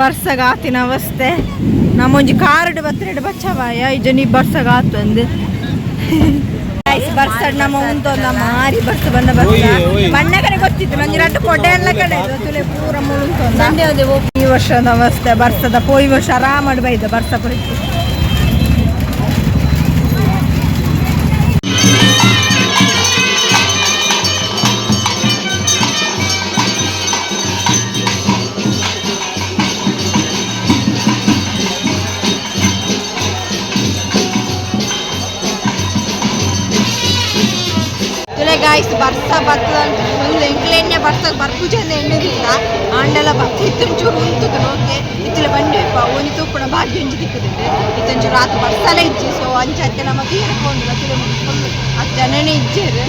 ಬರ್ಸಗಾತಿನ ಅವಸ್ಥೆ ನಮ್ಮೊಂಜಿ ಕಾರುಡು ಬತ್ತಿರಡು ಬಚ್ಚವಾಯ ಇಜನಿ ಬರ್ಸಗಾತು ಅಂದು ಬರ್ಸಡ್ ನಮ್ಮ ಉಂತೊಂದ ಮಾರಿ ಬರ್ಸ ಬಣ್ಣ ಬರ್ಸ ಬಣ್ಣ ಕಡೆ ಗೊತ್ತಿತ್ತು ನಂಜಿ ರಡ್ಡು ಕೊಡೆ ಎಲ್ಲ ಕಡೆ ತುಲೆ ಪೂರ ಮುಳುಂತೊಂದ ಈ ವರ್ಷದ ಅವಸ್ಥೆ ಬರ್ಸದ ಪೋಯಿ ವರ್ಷ ಆರಾಮಡ್ ಬೈದ ಬರ್ಸ ಪುರಿತು. ತುಲೆ ಗಾಯ್ಸ್ ಬರ್ಸ ಬರ್ತದ ಒಂದು ಎಂಕ್ಲೆಣ್ಣೆ ಬರ್ಸ ಬರ್ಪುಜಂದ ಎಣ್ಣೆದಿಲ್ಲ ಆಂಡಲ ಬತ್ತ ಇತ್ತೊಂಚೂರು ಉಂತುದು ಓಕೆ ಇತ್ತಲೆ ಬಂಡಿ ಒಂಜಿ ತೂಪುಣ ಭಾಗ್ಯ ಒಂಜಿ ದಿಕ್ಕುದುಂಡು ಇತ್ತೊಂಚೂರು ಆತ ಬರ್ಸಲ ಇಜ್ಜಿ ಸೊ ಅಂಚ ಅತ್ತೆ ನಮ್ಮ ತೀರ ಪೋಂಡು ತುಲೆ ಫುಲ್ ಆ ಜನನೇ ಇಜ್ಜೇರು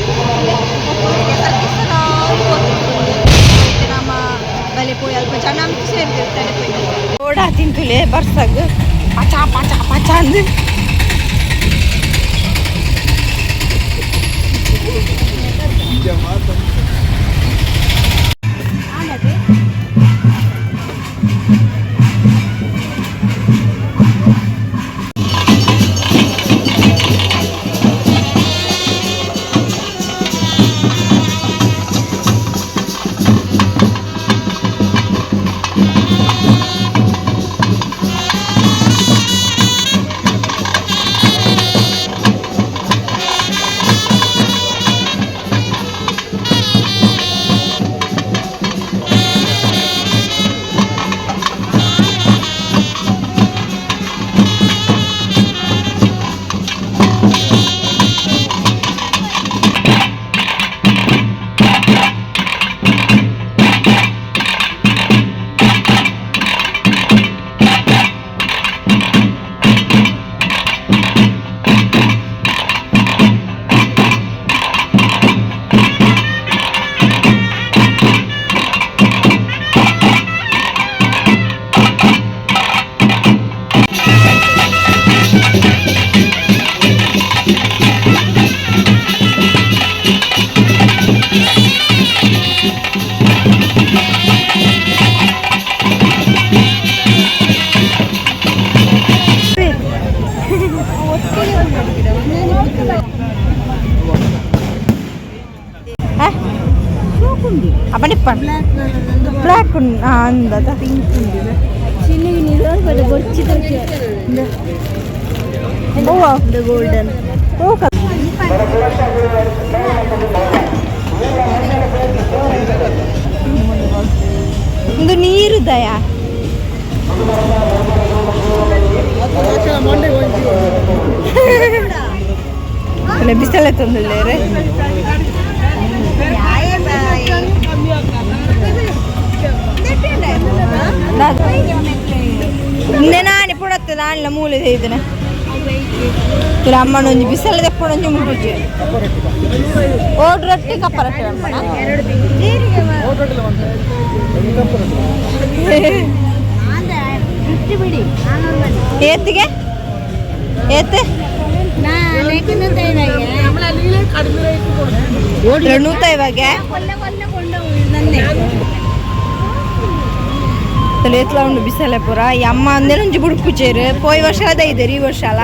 ಇತ್ತೆ ನಮ್ಮ ಬಲೆ ಪೋಯಿ ಅಲ್ಪ ಜನ ಅಂತು ಸೇರ್ದಿರ್ತಾರೆ ಪೋಯಿ ಓಡಾ ತಿಂತುಲೆ ಬರ್ಸಗ್ ಪಚ ಪಚ ಪಚ ಅಂದು. ಅಪ್ಪನಿಪ್ಪ ಬ್ಲ್ಯಾಕ್ ಅಂದದ ಗೋಲ್ಡನ್ ಒಂದು ನೀರು ದಯಾ ಬಿಸಿಲೆ ತಂದಿಲ್ಲೇರೆ. ನಾನಿ ಪುಡತ್ತೆ ದಾನ್ಲ ಮೂಲೆ ಇದನ್ನ ತುಲ ಅಮ್ಮನ ಒಂಜಿ ಬಿಸಲ ದೆಪ್ಪೊಡೊಂಜಿ ಮುಟ್ಟುಜಿ ಓಡ್ ರೊಟ್ಟಿ ಕಪ್ಪ ರೊಟ್ಟಿ ಅಮ್ಮನ ಏತಿಗೆ ಏತ್ ನೂತ ಇವಾಗ ಏತ್ಲ ಉಂಡು ಬಿಸಲೆ ಪೂರ ಈ ಅಮ್ಮ ಅಂದೇನೊಂಜಿ ಬುಡ್ಪುಚೇರು ಪೋಯಿ ವರ್ಷ ಅದ ಇದ್ದೀರಿ ಈ ವರ್ಷ ಅಲ್ಲ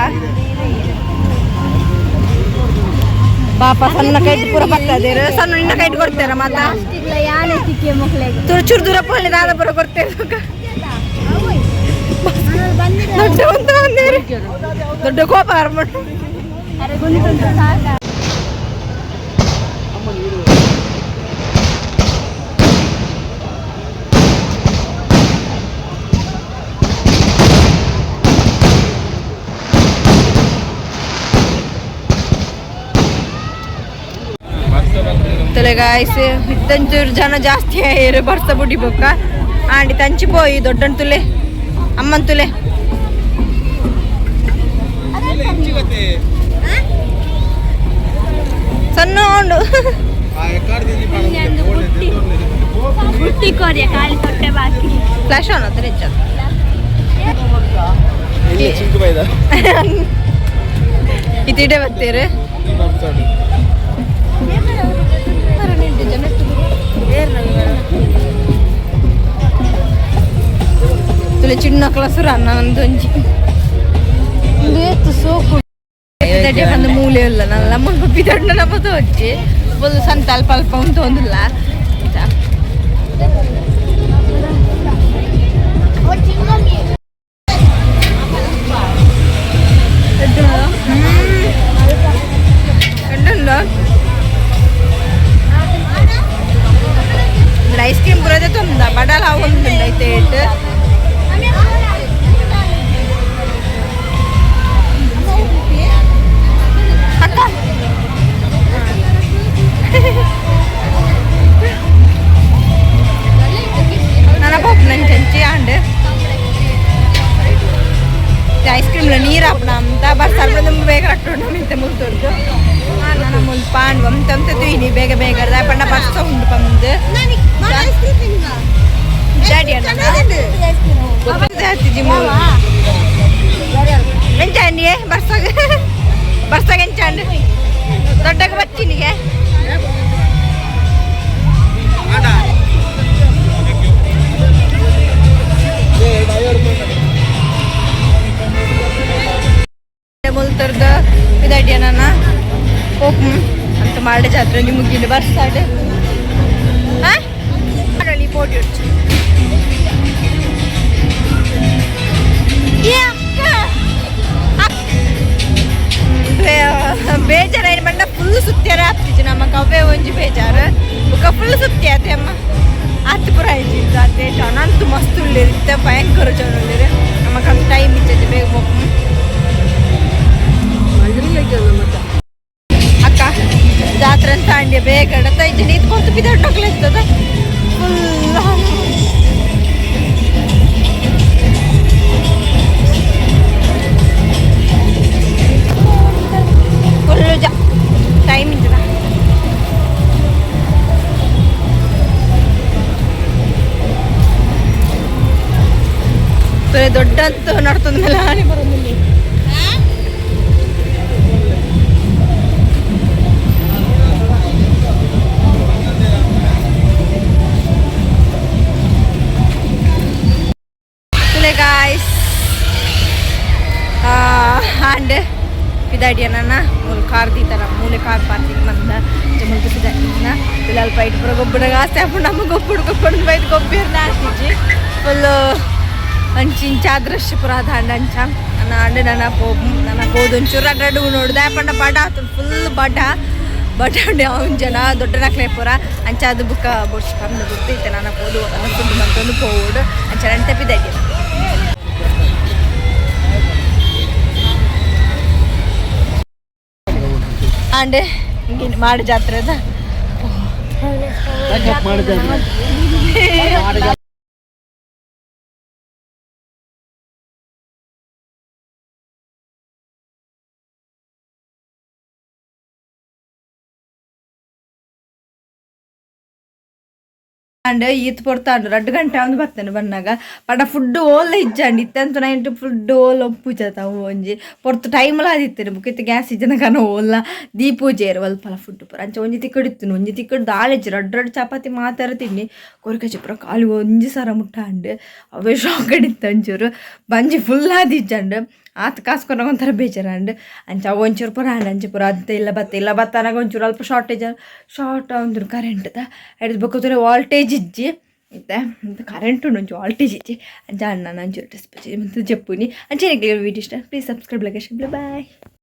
ಪಾಪ ಸಣ್ಣ ಕೈಟ್ ಪೂರ ಬರ್ತದೇರು ಸಣ್ಣ ನಿನ್ನ ಕೈಟ್ ಕೊಡ್ತಾರ ಮಾತ ತುರು ಚೂರು ದೂರ ಪೋಲಿ ದಾದ ಪೂರ ಕೊಡ್ತೇವೆ ದೊಡ್ಡ ಒಂದು ಬಂದೇರಿ ದೊಡ್ಡ ಕೋಪ ಅರ್ಮಟ್ಟು. ಗಾಯ್ಸ್ ಇತ್ತಂಚೂರು ಜನ ಜಾಸ್ತಿ ಆಯ್ರು ಬರ್ಸ ಬುಡಿ ಬೊಕ್ಕ ಆಂಡಿ ತಂಚಿ ಪೋಯಿ ದೊಡ್ಡನ್ ತುಲೆ ಅಮ್ಮನ್ ತುಲೆ ಸಣ್ಣ ಉಂಡು ಬುಟ್ಟಿ ಕೋರಿಯ ಖಾಲಿ ತೊಟ್ಟೆ ಬಾಕಿ ಫ್ಲಾಶ್ ಆನ್ ಹತ್ರ ಹೆಚ್ಚ ಇತ್ತಿಡೆ ಬರ್ತೀರಿ. ಚಿನ್ನ ಕ್ಲಾಸ್ ಅನ್ನೊಂದೊಂಜಿ ಉಂದು ಸೋಕು ಪಂದ್ ಮೂಲೆ ಇಲ್ಲ ನಲ್ಲ ಮುಲ್ಪ ಪಿದಡ್ನ ನಮ್ಮ ತೋಜಿ ಫುಲ್ ಸಂತ ಅಲ್ಪ ಅಲ್ಪ ಉಂಟು ಒಂದಿಲ್ಲ. ಐಸ್ ಕ್ರೀಮ್ ಪೂರ ತೊಂದ ಬಡಲ ಒಂದು ಐತೆ. ಅಕ್ಕ, ನನ್ನ ಪೋಪ್ ನಂಚಂಚಿ ಆಂಡ್ ಐಸ್ ಕ್ರೀಮ್ಲ ನೀರು ಆಪಣ ಅಂತ ಬರ್ಸಾರ್ಬ ಬೇಗ ರಟ್ಟು ಮಿಂತೆ ಮುಲ್ತೊರ್ದು. ನನ್ನ ಮುಲ್ ಪಾಂಡ್ ಅಂತ ತೂಯಿನಿ ಬೇಗ ಬೇಗ ಪಂಡ ಬರ್ಸ ಉಂಡು ಪಂದು. ಡ್ಯಾಡಿ ಮೂಲು ಎಂಚಾಂಡಿಯೇ ಬರ್ಸಾಗ ಬರ್ಸಾಗ ಎಂಚಾಂಡ್ ದೊಡ್ಡಗ ಬಚ್ಚಿನಿಗೆ. ಮುಲ್ತರ್ದ ಪಿದಾಡಿಯ ನನ್ನ ಪೋಪು ಅಂತ ಮಾಡ ಜಾತ್ರೆ ಒಂಜಿ ಮುಗಿಂಡು ಬರ್ಸಾಡ್ ಹಾಂ ಪೋಟಿ ಉಂಟು. ಏ ಅಕ್ಕ, ಬೇಜಾರಾಯಿ ಬಂಡ ಫುಲ್ ಸುತ್ತಿಯಾರ ಆಗ್ತಿತ್ತು ನಮ್ಮ ಕವ್ವೆ ಒಂಜಿ ಬೇಜಾರು. ಬೊಕ ಫುಲ್ ಸುತ್ತಿ ಆತೆ ಅಮ್ಮ ಆತ್ ಪೂರ ಆಯ್ತು ಅತ್ತೆ. ಜನ ಅಂತೂ ಮಸ್ತ್ ಉಳ್ಳೇರು ಇತ್ತ, ಭಯಂಕರ ಜನ ಉಳ್ಳೇರು. ನಮ್ಮ ಟೈಮ್ ಇಚ್ಚೆ ಬೇಗ ಹೋಗು ಅಕ್ಕ. ಜಾತ್ರೆ ಅಂತ ಅಂಡಿ ಬೇಗ ಇದ್ದೀನಿ. ಇದು ಕೊಡ್ತು ಬಿದ್ದಾಡ್ನಕ್ಲೆ ಇರ್ತದ ಫುಲ್. ಫುಲ್ ಜ ಟೈಮ್ ಇದ್ದದ. ದೊಡ್ಡಂತ ನಡ್ತದ ಮೇಲೆ ಹಾನಿ ಬರೋದಿಲ್ಲ. ಗಾಯ್ಸ್, ಆಂಡ್ ಪಿದಾಡಿಯನ ಮೂಲು ಕಾರ್ ದೀತಾರ, ಮೂಲೆ ಕಾರ್ ಪಾರ್ಕಿಂಗ್ ಮಂದ ಮುಲ್ತು ಪಿದಾಡಿನ. ಫಿಲಹಾಲ್ ಪೈಟ್ ಪೂರ ಗೊಬ್ಬುಡಗ ಆಸೆ ಆಪುಂಡು ನಮ್ಮ. ಗೊಬ್ಬುಡು ಗೊಬ್ಬುಡು ಬೈದು ಗೊಬ್ಬಿರ್ನ ಆತಿಜಿ. ಫುಲ್ ಅಂಚಿ ಇಂಚ ದೃಶ್ಯ ಪೂರ ದಾಂಡ ಅಂಚ. ನನ್ನ ಅಂಡ್ ನನ್ನ ಪೋ ನನ್ನ ಪೋದು ಒಂಚೂರು ಅಡ್ಡ ಅಡ್ಡು ನೋಡ್ದೆ ಪಂಡ ಬಡ ಆತು, ಫುಲ್ ಬಡ ಬಡ ಅವ್ನ ಜನ ದೊಡ್ಡನಕ್ಲೆ ಪೂರ ಅಂಚ. ಅದು ಬುಕ್ಕ ಬೊಡ್ಚ್ ಪಂದು ಗೊತ್ತು ಇತ್ತೆ. ನಾನು ಪೋದು ಫುಡ್ ಮಂತೊಂದು ಪೋವೊಡು ಅಂಚ ನನ್ನ ತಪ್ಪಿದಾಗಿ. ಆಂಡೆ ಮಾಡು ಜಾತ್ರೆದ. ಅಂಡ್ ಈತ್ ಪೊರ್ತಾಂಡು 2 ಗಂಟೆ ಒಂದು ಬರ್ತೇನೆ ಬನ್ನಾಗ ಪಡ ಫುಡ್ ಓಲ್ಲ ಇಜ್ಜಂಡ್ ಇತ್ತಂತ ನೈಟ್ ಫುಡ್ ಓಲ್ ಒಪ್ಪುಜತ. ಅವು ಒಂಜಿ ಪೊರ್ತು ಟೈಮ್ಲ ಆದಿತ್ತೇನೆ. ಬುಕ್ಕ ಇತ್ತೆ ಗ್ಯಾಸ್ ಇಜ್ಜನ ಕಾರಣ ಓಲ್ಲ ದೀಪೂಜೆರ್ ಒಲ್ಪಲ ಫುಡ್ ಪೂರ. ಅಂಚ ಒಂಜಿ ತಿಕ್ಕಡಿತ್ತು, ಒಂಜಿ ತಿಕ್ಕಡ್ ದಾಲೆಜ್ಜಿ. ರಡ್ಡ್ ರಡ್ಡ್ ಚಪಾತಿ ಮಾತಾರ ತಿನ್ನಿ ಕೊರಿಕಚಿ ಪೂರ ಖಾಲಿ ಒಂಜಿ ಸರ ಮುಟ್ಟ ಅಂಡ್ ಅವೇ ಶಾಕ್ ಇತ್ತು. ಒಂಚೂರು ಬಂಜಿ ಫುಲ್ ಆದಿಜ್ಜಂಡ್. ಆತ್ ಕಾಸು ಕೊನಾಗ ಒಂಥರ ಬೇಜಾರಂಡ್. ಅಂಚ ಅವು ಒಂಚೂರು ಪೂರ ಅಂಡ್ ಅಂಚ ಪೂರ ಅಂತ ಇಲ್ಲ ಬತ್ತ ಇಲ್ಲ ಬತ್ತನಾಗ ಒಂಚೂರು ಅಲ್ಪ ಶಾರ್ಟೇಜ್ ಶಾರ್ಟ್ ಒಂದು ಕರೆಂಟ್ದ ಹಿಡಿದು ಬೊಕ್ಕ ವಾಲ್ಟೇಜ್ ಇಜ್ಜಿ ಇತ್ತೆ ಕರೆಂಟ್ ಉಂಡು ಒಂಚು ವಾಲ್ಟೇಜ್ ಇಜ್ಜಿ. ಅಂಚ ಅಣ್ಣ ಒಂಚೂರು ಡ್ರೆಸ್ ಮತ್ತು ಜಪ್ಪುನಿ. ಅಂಚೆ ವೀಡಿಯೋ ಇಷ್ಟ please subscribe, like, bye.